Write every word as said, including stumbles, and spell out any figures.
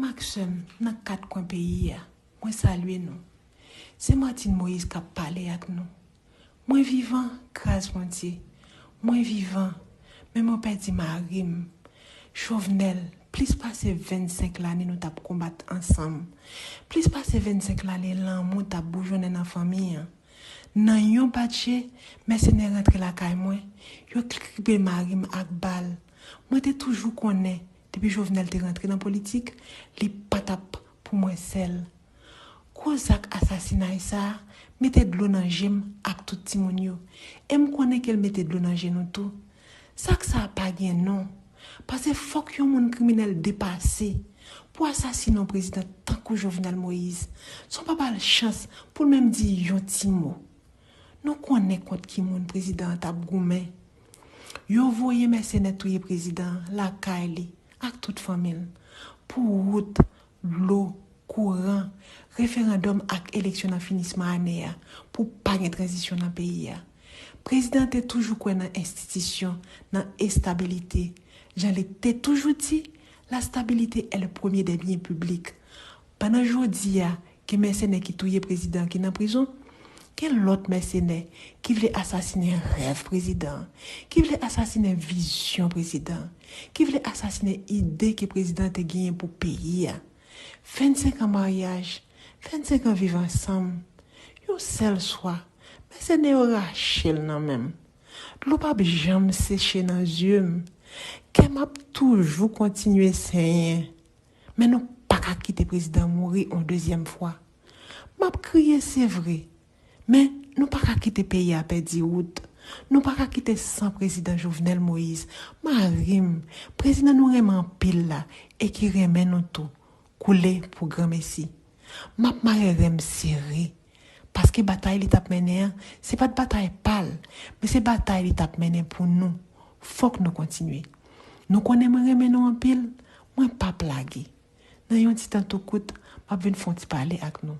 Ak sè m nan kat kwen peyi a, mwen salye nou. Se Martine Moïse k ap pale ak nou. Mwen vivan, gras Bondye. Mwen vivan, men mwen pèdi mari m. Jovenel, plis pase vennsenk lane nou t ap konbat ansanm. Plis pase vennsenk lane lanmou t ap boujonnen nan fanmi an. Nan yon batje, mèsenè rantre lakay mwen, yo kripe mari m ak bal. Mwen te toujou konnen, depi Jovenel te rantre nan politik, li pa t ap pou mwen sèl. Gwo zak asasinay sa a mete dlo nan je m ak tout timoun yo. E m konnen ke l mete dlo nan je nou tou. Zak sa a pa gen non. Paske fòk yon moun kriminèl depase pou asasine yon prezidan tankou Jovenel Moïse, san w pa ba l chans pou l menm di yon ti mo. Nou konnen kont ki moun prezidan an t ap goumen. Yo voye mèsenè touye prezidan an lakay li ak tout fanmi l pou wout, dlo, kouran, referandòm ak eleksyon nan finisman ane a pou pa gen tranzisyon nan peyi a. Prezidan an te toujou kwè nan enstitisyon, nan estabilite. Jan li te toujou di, la stabilité est le premier des biens publics. Pandan jodi a, gen mèsenè ki touye prezidan ki nan prizon, gen lòt mèsenè ki vle asasinen rèv prezidan, ki vle asasinen vizyon prezidan, ki vle asasinen ide ke prezidan te genyen pou peyi a. Vennsenk an maryaj, vennsenk an viv ansanm, yon sèl swa, mèsenè yo rache l nan men m. Dlo p ap janm seche nan zye m. Kè m ap toujou kontinye senyen. Men nou pa ka kite prezidan mouri yon dezyèm fwa. M ap kriye, se vre, men nou pa ka kite peyi a pèdi wout. Nou pa ka kite san prezidan Jovenel Moïse, mari m, prezidan nou renmen anpil la e ki renmen nou tou, koule pou granmesi. M ap mare ren m sere, paske batay li t ap mennen an, se pa t batay pa l, men se batay li t ap mennen pou nou. Fòk nou kontinye. Nou konnen mwen renmen nou anpil, mwen p ap lage. Nan yon ti tan tou kout, m ap vin fè yon ti pale ak nou.